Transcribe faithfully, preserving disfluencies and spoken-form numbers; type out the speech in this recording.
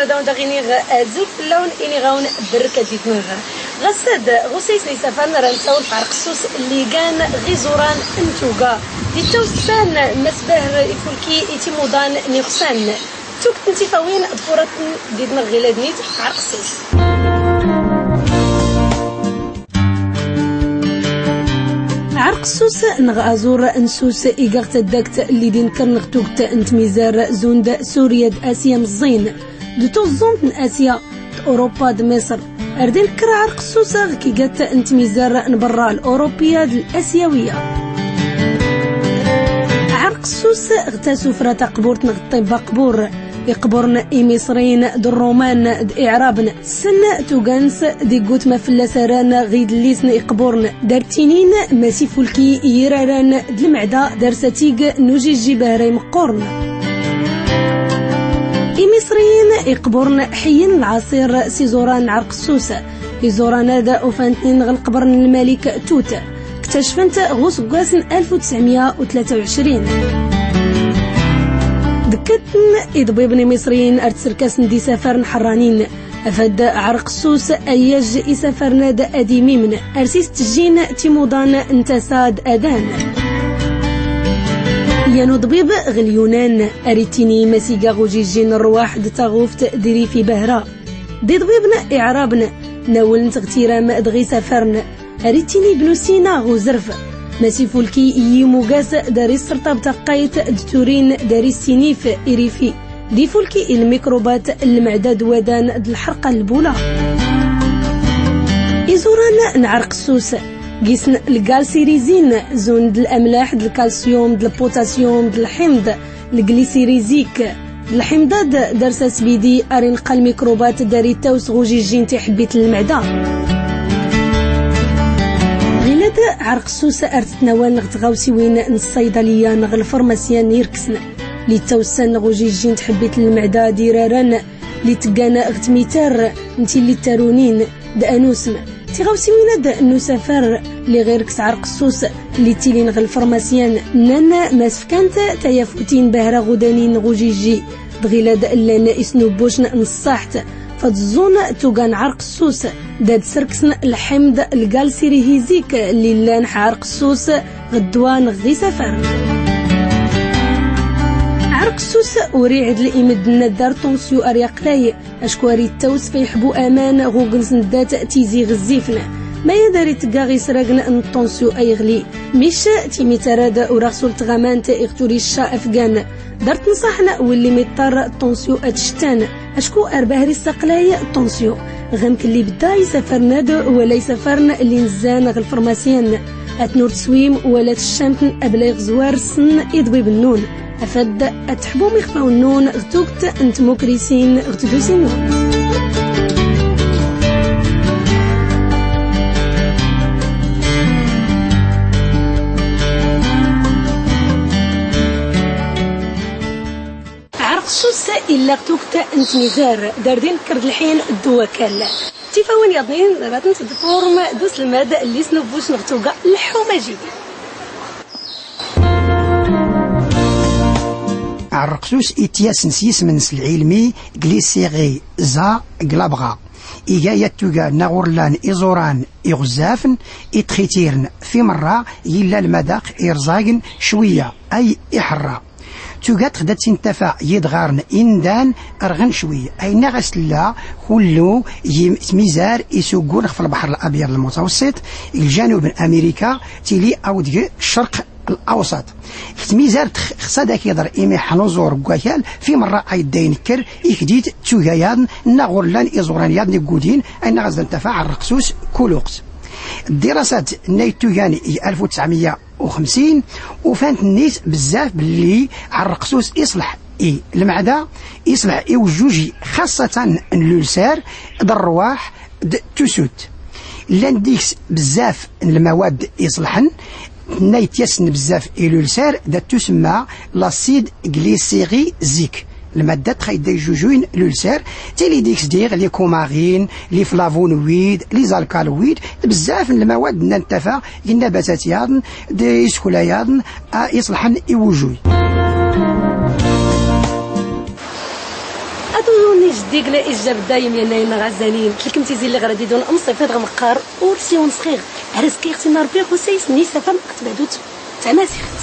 Dawn daɣ iniɣ azul fell-awen, iniɣ-awen berrkat di tmeɣra. Ɣassad ɣusaysen isafaren ara nessawel f ɛerqessus lli gan ɣ-iẓuran n tuga di ttawessan. Mass Bahr ifulki i timuḍan n ixusan, tugt n tifawin d-furatn di tmeɣra ɣilad-nit ɛerqessus. Ɛerqessus neɣ aẓur n ssus iga ɣ taddagt lli d-inkern ɣ tugt n tmizar zund surya d asya meẓẓin, d tuẓẓumt n asya d urupa d miṣr. Ar d-inker ɛerqessus ɣ kigat n tmizar n berra, l urupiya d l asyawiya. Ɛerqessus ɣ tasufra taqburt neɣ ṭṭibb aqbur. Iqbuṛn imiṣriyin d ṛṛuman d iɛṛabn, ssn tuga-ns d iggut ma fllas aran ɣ idllisn iqbuṛn. Dar ttinin mass ifulki i yiraran d lmɛda, dar s atig n ujijji bahra imqquṛn. Imiṣriyin iqbuṛn ḥiyyn lɛaṣir s iẓuran n ɛerqessus. Iẓuran-ad ufan-tnin ɣ lqbr n lmalik Tut. Ktacfn-t ɣ usggwas n alf u tesɛmya u tlata u ɛecrin. Dkkatn iḍbibn imiṣriyin ar tserkasn d isafar n ḥerranin. Afad ɛerqessus ayyaj isafar-n-ad ad imimn, ar s-istjjin timuḍan n tasa d adan. Yan uḍbib ɣ lyunan ar ittini mass iga ɣ ujijji n rrwaḥ d taɣuft d irifi bahra. D iḍbibn iɛṛabn, nawln-t ɣ tiram d ɣ isafar-n. Ar ittini bnu sina ɣ uzrf. Mass ifulki i yimugas dar isrṭab taqqayt d turin dar issinif irifi. D ifulki i lmikrubat n lmɛda d wadan d lḥerqa n lbula. Iẓuran n ɛerqessus gisn lgalsirizin, zund lamlaḥ d lkalsyum d lputasyum d lḥimḍ, lglisirizik d lḥimḍ-ad. Dar s asbidi ar inqal mikrubat dar ittawes ɣ ujijji n tiḥbbit n lmɛda. Ɣilad ɛerqessus ar titnawaln ɣ tɣawsiwin n ṣṣaydaliya neɣ lfrmasyan irksn, lli ttawssan ɣ ujijji n tḥbbit n lmɛda d iraran lli tggan ɣ tmitar n tilli tarunin d anusm. Tiɣawsiwin-ad n usafar lli ɣ irks ɛerqessus lli ttilin ɣ lfrmasyan, nnan mass fkan-t tayafutin bahra ɣ udanin ɣ ujijji. D ɣilad llan isnubbucn n ṣṣaḥt, fad ẓẓun tuga n ɛerqessus, dad srksn lḥimḍ lgalsirihizik lli llan ḥa ɛerqessus ɣ ddwa neɣ ɣ isafar. Ɛerqessus ur iɛdl i mddn-ad dar ṭunsyu ar yaqlay. Acku ar ittawes fa iḥbu aman ɣ ugns n dat tizi ɣ zzifn. Mayad ar itgga ɣ isragn n ṭṭunsyu a iɣli. Mic timitar-ad ur aɣ sultɣ aman-t iɣ turica afgan. Dar tnṣaḥn wlli miṭṭar ṭṭunsyu ad tcttan. Acku ar bahr issaqlay ṭṭunsyu. Ɣ amk lli bda isafrn-ad wala isafrn lli nzzan ɣ lfrmasyan. Atn ur tswim wala tccamtn abla iɣ zwar ssn iḍbibn-nnun. Afad ad tḥbum ixfawn-nnun ɣ tugt n tmukrisin ɣ tdusi-nnun. Ɛerqessus illa ɣ tugt n tmizar, dar d inkkr d lḥin d wakal. Tifawin yaḍnin rad tent-ḍfurm d uslmad lli isnubbucn ɣ tuga lḥuma jidi. Ɛerqsus ittyasn s yism-ns lɛilmi glisiriza glabɣa. Iga yat tuga nna ɣur llan iẓuran iɣzzafn, itxitirn f imṛṛa, yilla lmadaq irẓagn cwiyya ay iḥṛṛa. Tuga txdad sin tafa yidɣarn indan rɣn cwiyya. Ay nna ɣas tlla kullu tmizar isuggun xf lbaḥr labyad lmutawṣṣiṭ, g ljanub n amirika, tili awd g crq lawṣaṭ. G tmizart xs ad ak iḍr imiḥ n uẓur g wakal, f imṛṛa ay dda inkr ikdid d tuga yaḍn nna ɣur llan iẓuran yaḍn iggudin. Ay nna ɣas tlla tafa ɛerqsus kuluqt. Ddirasat nna ittugan g alf u tesɛmiyya u xemsin, ufant nnit bzzaf blli ɛerqsus iṣlḥ i lmɛda, iṣlḥ i wjjuji, xaṣṣatan n lulsar d rrwaḥ d tusut. Llan digs bzzaf n lmawad iṣlḥn. Nna ittyasn bzzaf i lulsar dat tusemma lasid glisirizik. Lmaddat xa idda ijjujuyn lulsar, tili digs diɣ likumaɣin, liflavunwid, lizalkalwid, d bzzaf n lmawad nna n tafa, g nnabatat yaḍn d iskkula yaḍn a iṣlḥn i wujuy. Aḍu yunij ḍigla ijjab ḍayim yanayin ɣazanin tlkmti zilli ɣradidun mṣifid ɣ mqqar ursi unsɣiɣ. Arzqi ɣ-sin arbix usayis n-isafan ɣ-tbadut d-tamaziɣt.